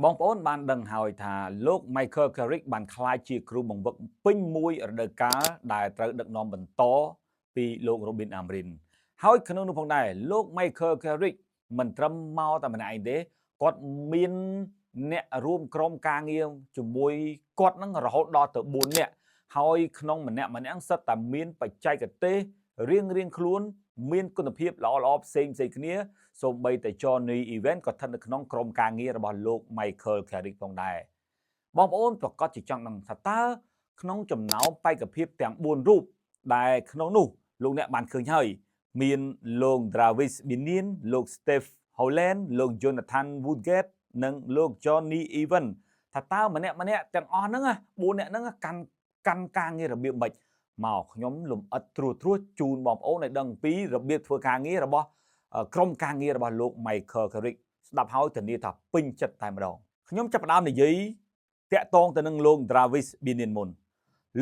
បងប្អូនបានដឹងហើយថាលោក Michael Carrick បានក្លាយជាគ្រូបង្វឹកពេញមួយរដូវកាលដែលត្រូវដឹកនាំបន្តពីលោក Robin Amrin ហើយក្នុងនោះផងដែរលោក Michael Carrick មិនត្រឹមមកតែម្នាក់ឯងទេគាត់មានអ្នករួមក្រុមការងារជាមួយគាត់នឹងរហូតដល់ទៅ4នាក់ហើយក្នុងម្នាក់ម្នាក់សិតតែមានបច្ចេកទេសរៀងរៀងខ្លួនមានគុណភាពល្អល្អផ្សេងផ្សេងគ្នាសូម្បីតែ Johnny Evans ក៏ស្ថិតនៅក្នុងក្រុមការងាររបស់លោក Michael Carrick ផងដែរបងប្អូនប្រកាសជាចង់ដឹងថាតើក្នុងចំណោមបេក្ខភាពទាំង4រូបដែលក្នុងនោះលោកអ្នកបានឃើញហើយមានលោក Travis Binnion លោក Steve Holland លោក Jonathan Woodgate និងលោក Johnny Evans ថាតើម្នាក់ម្នាក់ទាំងអស់ហ្នឹង4នាក់ហ្នឹងកាន់កាន់ការងាររបៀបម៉េចមកខ្ញុំលំអិតត្រួសត្រាសជូនបងប្អូនឲ្យដឹងពីរបៀបធ្វើការងាររបស់ក្រុមការងាររបស់លោក Michael Carrick ស្ដាប់ហើយធានាថាពេញចិត្តតែម្ដងខ្ញុំចាប់ផ្ដើមនិយាយតាក់ទងទៅនឹងលោក Travis Binnion មុន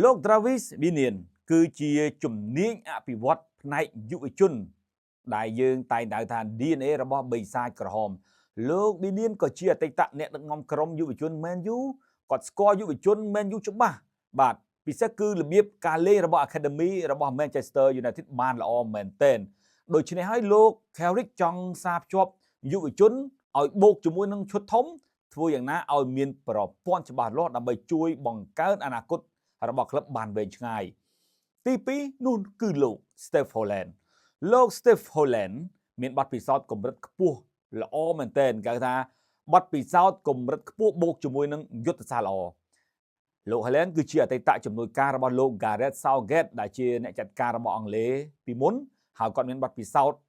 លោក Travis Binnion គឺជាជំនាញអភិវឌ្ឍផ្នែកយុវជន ដែលយើងតែងតែថា DNA របស់បិសាចក្រហមលោក Binnion ក៏ជាអតីតអ្នកដឹកនាំក្រុមយុវជន Man U គាត់ស្គាល់យុវជន Man U ច្បាស់បាទពិសេសគឺរបៀបការលេងរបស់ Academy របស់ Manchester United បានល្អមែនទែនដូច្នេះហើយលោក Carrick ចង់សាភ្ជាប់យុវជនឲ្យបូកជាមួយនឹងឈុតធំធ្វើយ៉ាងណាឲ្យមានប្រព័ន្ធច្បាស់លាស់ដើម្បីជួយបង្កើនអនាគតរបស់ក្លឹបបានវែងឆ្ងាយទី2នោះគឺលោក Steve Holland លោក Steve Holland មានបទពិសោធន៍កម្រិតខ្ពស់ល្អមែនទែនគេថាបទពិសោធន៍កម្រិតខ្ពស់បូកជាមួយនឹងយុទ្ធសាស្ត្រល្អលោក Holland គឺជាអតីតជំនួយការរបស់លោក Gareth Southgate ដែលជាអ្នកចាត់ការរបស់អង់គ្លេសពីមុនហើយគាត់មានបទពិសោធន៍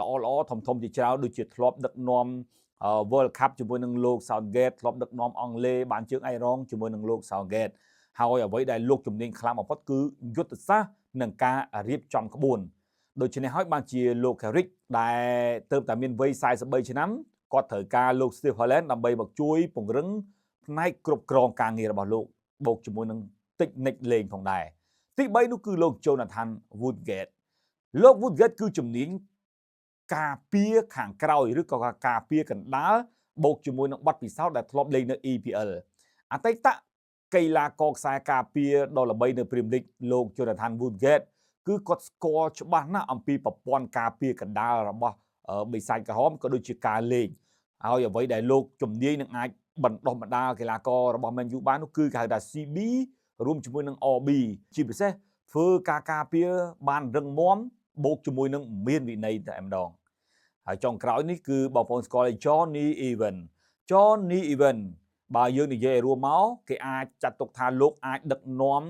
ល្អល្អធំធំជាច្រើនដូចជាធ្លាប់ដឹកនាំ World Cup ជាមួយនឹងលោក Southgate ធ្លាប់ដឹកនាំអង់គ្លេសបានជើងឯករងជាមួយនឹងលោក Southgate ហើយអ្វីដែលលោកជំនាញខ្លាំងបំផុតគឺយុទ្ធសាស្ត្រនិងការរៀបចំក្បួនដូច្នេះហើយបានជាលោក Carrick ដែលទៅតែមានវ័យ43ឆ្នាំគាត់ត្រូវការលោក Steve Holland ដើម្បីមកជួយពង្រឹងផ្នែកគ្រប់គ្រងការងាររបស់លោកបូកជាមួយនឹងតិចនិចលេងផងដែរទី3នោះគឺលោក Jonathan Woodgate លោក Woodgate គឺជំនាញការពារខាងក្រោយឬក៏ការពារកណ្ដាលបូកជាមួយនឹងបទពិសោធន៍ដែលធ្លាប់លេងនៅ EPL អតីតកីឡាករខ្សែការពារដ៏ល្បីនៅ Premier League លោក Jonathan Woodgate គឺគាត់ស្គាល់ច្បាស់ណាស់អំពីប្រព័ន្ធការពារកណ្ដាលរបស់បិសាចក្រហមក៏ដូចជាការលេងហើយអ្វីដែលលោកជំនាញនឹងអាចបណ្ដុះបណ្ដាលកីឡាកររបស់ Man U បាននោះគឺគេហៅថា CB រួមជាមួយនឹង RB ជាពិសេសធ្វើការការពារបានរឹងមាំបូកជាមួយនឹងមានវិន័យតែម្ដងហើយចុងក្រោយនេះគឺបងប្អូនស្គាល់ Johnny Evans Johnny Evans បើយើងនិយាយឲ្យរួមមកគេអាចចាត់ទុកថាលោកអាចដឹកនាំ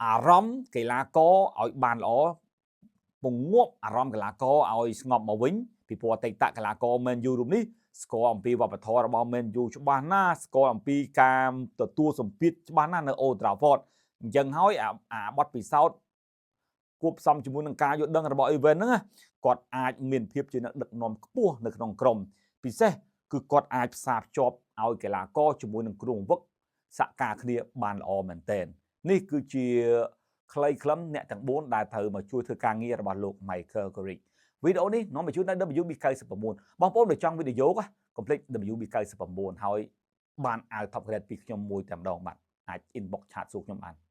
អារម្មណ៍កីឡាករឲ្យបានល្អពងាប់អារម្មណ៍កីឡាករឲ្យស្ងប់មកវិញពីព្រោះអតីតកីឡាករ Man U រូបនេះស្គាល់អំពីវប្បធម៌របស់ Man U ច្បាស់ណាស់ស្គាល់អំពីការទទួលសម្ពាធច្បាស់ណាស់នៅ Old Trafford អញ្ចឹងហើយអាអាបទពិសោធន៍គួបផ្សំជាមួយនឹងការយល់ដឹងរបស់ Evans ហ្នឹងគាត់អាចមានភាពជាអ្នកដឹកនាំខ្ពស់នៅក្នុងក្រុមពិសេសគឺគាត់អាចផ្សារភ្ជាប់ឲ្យកីឡាករជាមួយនឹងគ្រូបង្វឹកសហការគ្នាបានល្អមែនទែននេះគឺជាខ្លីខ្លឹមអ្នកទាំង4ដែលត្រូវមកជួយធ្វើការងាររបស់លោក Michael Carrick វីដេអូនេះនាំមកជូនដល់ WB99 បងប្អូនដែលចង់វិនិយោគកុំភ្លេច WB99 ហើយបានអាវ Top Grade ពីខ្ញុំមួយតែម្ដងបាទអាច inbox chat សួរខ្ញុំបាន។